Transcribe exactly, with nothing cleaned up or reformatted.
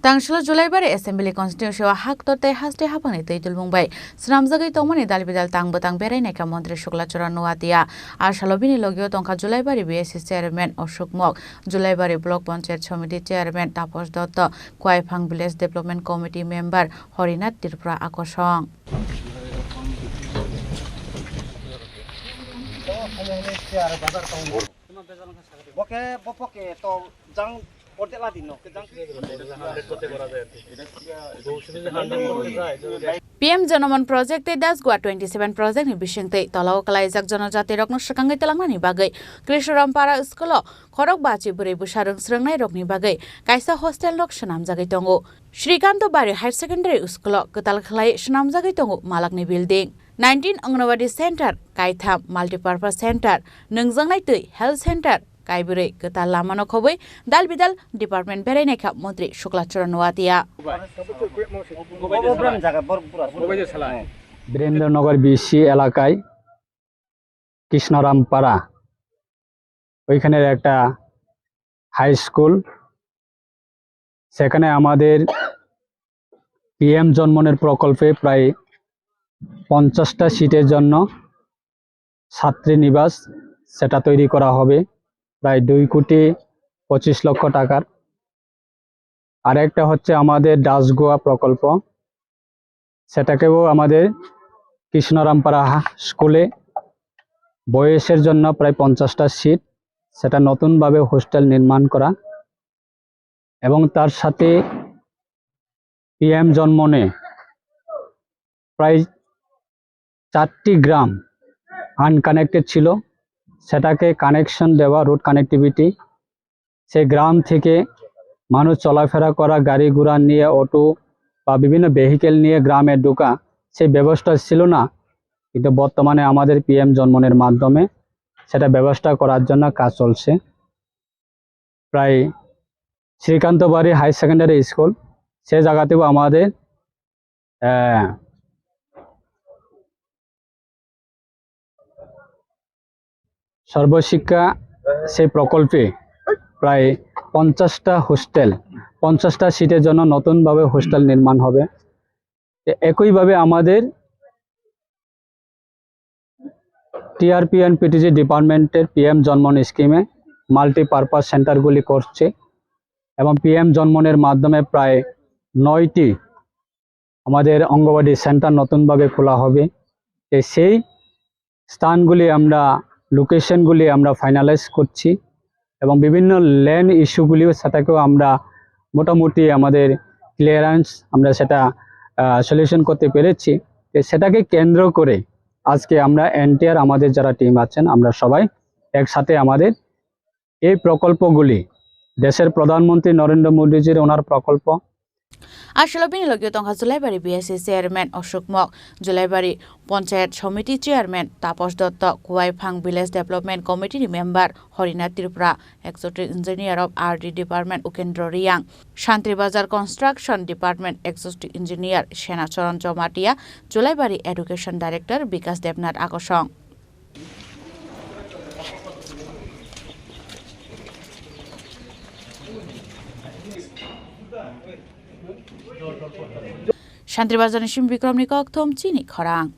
Tangsilo Julaibari Assembly Constituency o haktor tei haste haphangni twi tulmung bai swnamjagwi tongmani dal bidal tang bwtang berai naikha Montri Shukla Charan Noatia. A salo bini logio tongkha Julaibari B S C Chairman Ashok Mok, Julaibari Block Panchayat Samiti Chairman Taposh Dotto, Kuaiphang Village Development Committee Member Horinath Tripura Akosong. Boke, bopoke to jang order la dino, jang. P M Janaman Project tei Dasgua twenty seven Project ni bisingtwi tolao kwlaijak jonojatirokno swkangwi twlangnani bagwi Krishoram Para School o khorok bachi bwrwi bwsa rwng srwngnairokni bagwi kaisa hostel nok swnamjagwi tongo. Srikanto Bari Higher Secondary School o kwtal khlai swnamjagwi tongo malakni building. Nineteen Anganwadi Center, kaitham Multipurpose Center, nwngjaknai twi Health Center, kaibrwi kwtal lamano khobwi dal bidal department berai naikha Montri Shukla Charan Noatia. Birendra Nagar B C এলাকায় কৃষ্ণরামপাড়া, ওইখানের একটা high school, সেখানে আমাদের পিএম জন্মনের প্রকল্পে প্রায় পঞ্চাশটা সিটের জন্য ছাত্রী নিবাস, সেটা তৈরি করা হবে প্রায় দুই কোটি পঁচিশ লক্ষ টাকার। আরেকটা হচ্ছে আমাদের ডাসগোয়া প্রকল্প, সেটাকেও আমাদের কৃষ্ণরামপাড়া হা-, স্কুলে বয়সের জন্য প্রায় পঞ্চাশটা সিট, সেটা নতুনভাবে হোস্টেল নির্মাণ করা এবং তার সাথে পিএম জন্মনে প্রায় চারটি গ্রাম আনকানেক্টেড ছিল, সেটাকে কানেকশন দেওয়া, রোড কানেক্টিভিটি। সেই গ্রাম থেকে মানুষ চলাফেরা করা, গাড়ি ঘোড়া নিয়ে, অটো বা বিভিন্ন ভেহিকেল নিয়ে গ্রামে ঢোকা, সেই ব্যবস্থা ছিল না। কিন্তু বর্তমানে আমাদের পিএম জন্মনের মাধ্যমে সেটা ব্যবস্থা করার জন্য কাজ চলছে। প্রায় শ্রীকান্তবাড়ি হাই সেকেন্ডারি স্কুল, সে জায়গাতেও আমাদের, আহ, সর্বশিক্ষা সেই প্রকল্পে প্রায় পঞ্চাশটা হোস্টেল, পঞ্চাশটা সিটের জন্য নতুনভাবে হোস্টেল নির্মাণ হবে। এ-, একইভাবে আমাদের টিআরপি অ্যান্ড পিটিজি ডিপার্টমেন্টের পিএম জন্মন স্কিমে মাল্টিপারপাস সেন্টারগুলি করছে এবং পিএম জন্মনের মাধ্যমে প্রায় নয়টি আমাদের অঙ্গনওয়াড়ি সেন্টার নতুনভাবে খোলা হবে। তো সেই স্থানগুলি আমরা, লোকেশনগুলি আমরা ফাইনালাইজ করছি এবং বিভিন্ন ল্যান্ড ইস্যুগুলিও সেটাকেও আমরা মোটামুটি আমাদের ক্লিয়ারেন্স আমরা সেটা, আহ, সলিউশন করতে পেরেছি। তো সেটাকে কেন্দ্র করে আজকে আমরা এনটিআর আমাদের যারা টিম আছেন, আমরা সবাই একসাথে আমাদের এই প্রকল্পগুলি, দেশের প্রধানমন্ত্রী নরেন্দ্র মোদীজির ওনার প্রকল্প। Aswk bini logi tongkha Julaibari B S C chairman Ashok Mok, Julaibari Panchayat Samiti chairman Taposh Dotto, Kuaiphang Village Development Committee ni member Horinath Tripura, Executive Engineer of R D Department Ukendra Reang, Shantri Bazar Construction Department Executive Engineer Sena Charan Jamatia, Julaibari Education Director Bikas Debnath Akosong. Shantri Bazar ni Sim Bikram ni kokthum chini khorang.